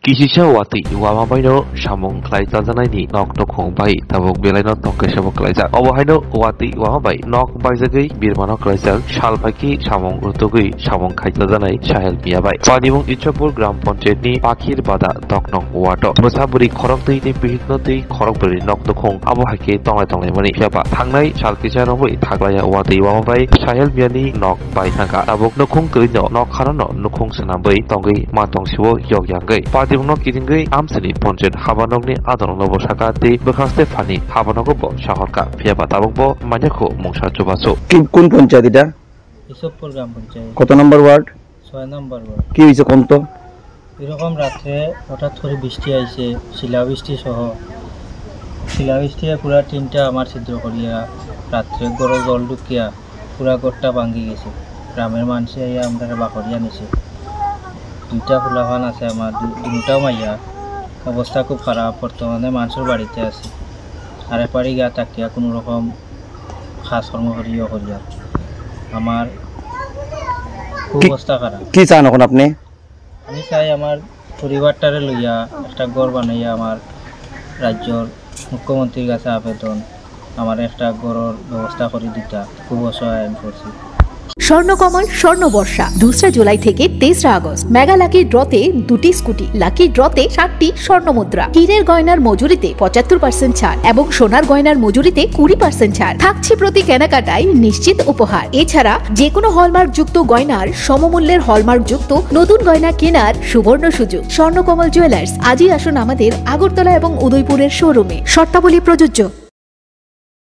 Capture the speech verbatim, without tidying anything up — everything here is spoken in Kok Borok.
Kisisa watwi wama baino samung khlai chajanaini nok nukhung bai tabuk belaino tongkaisa bo khlaijak. Obo haino watwi wama bai nok baijagwi birmano khlaijak, sal phaikhe samung rutugwi samung khai chajanai Sahel Miya bai. Panimung Ichopur Gram Panchayatni Pakhir Bada Doknong ward-o bwsa bwrwi khoroknwi tei bihikno twi khorokbrwi nok nukhung abo hai khe tonglai tonglaimani. Phiya ba thangnai sal kisa romwi thaklaiya watwi wama bai Sahel Miyani nok bai thangkha. Tabuk nukhung kwrwino nok khanano nukhung swnamwi tongwi ma tongsiwo yok yangwi. Party bongno kitingwi amsini ponchayat habanokni adorokno bo saka tei bwkhakste phani habanogo bo sahorkha. Phiya ba tabukbo manya kho mungsa chubachu. কি, কোন পঞ্চায়েত এটা? ইসবপুর গ্রাম পঞ্চায়েত। কত নম্বর ওয়ার্ড? ছয় নম্বর ওয়ার্ড। কি হয়েছে কোন তো? এরকম রাত্রে হঠাৎ করে বৃষ্টি আইছে, শিলাবৃষ্টি সহ। শিলাবৃষ্টিয়ে পুরা টিনটা আমার ছিদ্র করিয়া রাত্রে ঘরো জল ঢুকিয়া পুরা ঘরটা ভাঙ্গি গেছে। গ্রামের মানুষে আইয়া আমরা বাকরিয়া নিছে। দুইটা ফুলাফান আছে আমার, দু-, দুটাও মাইয়া। অবস্থা খুব খারাপ, বর্তমানে মানুষের বাড়িতে আছি। আর এপারি গা তাকিয়া কোনো রকম কাজকর্ম করিও করিয়া। আমার খুব কি, অবস্থা খারাপ। কি চান এখন আপনি? আমি চাই আমার পরিবারটারে লইয়া একটা ঘর বানাইয়া আমার রাজ্যর মুখ্যমন্ত্রীর কাছে আবেদন, আমার একটা ঘরর ব্যবস্থা করে দিতা, খুব অসহায় আমি পড়ছি। স্বর্ণকমল স্বর্ণ বর্ষা দুসরা জুলাই থেকে তেসরা আগস্ট মেগা লাকি ড্রতে দুটি স্কুটি, লাকি ড্রতে সাতটি স্বর্ণ মুদ্রা, হীরের গয়নার মজুরিতে পঁচাত্তর পার্সেন্ট ছাড় এবং সোনার গয়নার মজুরিতে কুড়ি পার্সেন্ট ছাড় থাকছে প্রতি কেনাকাটায় নিশ্চিত উপহার। এছাড়া যে কোনো হলমার্ক যুক্ত গয়নার সমমূল্যের হলমার্ক যুক্ত নতুন গয়না কেনার সুবর্ণ সুযোগ। স্বর্ণকমল জুয়েলার্স, আজই আসুন আমাদের আগরতলা এবং উদয়পুরের শোরুমে। শর্তাবলী প্রযোজ্য।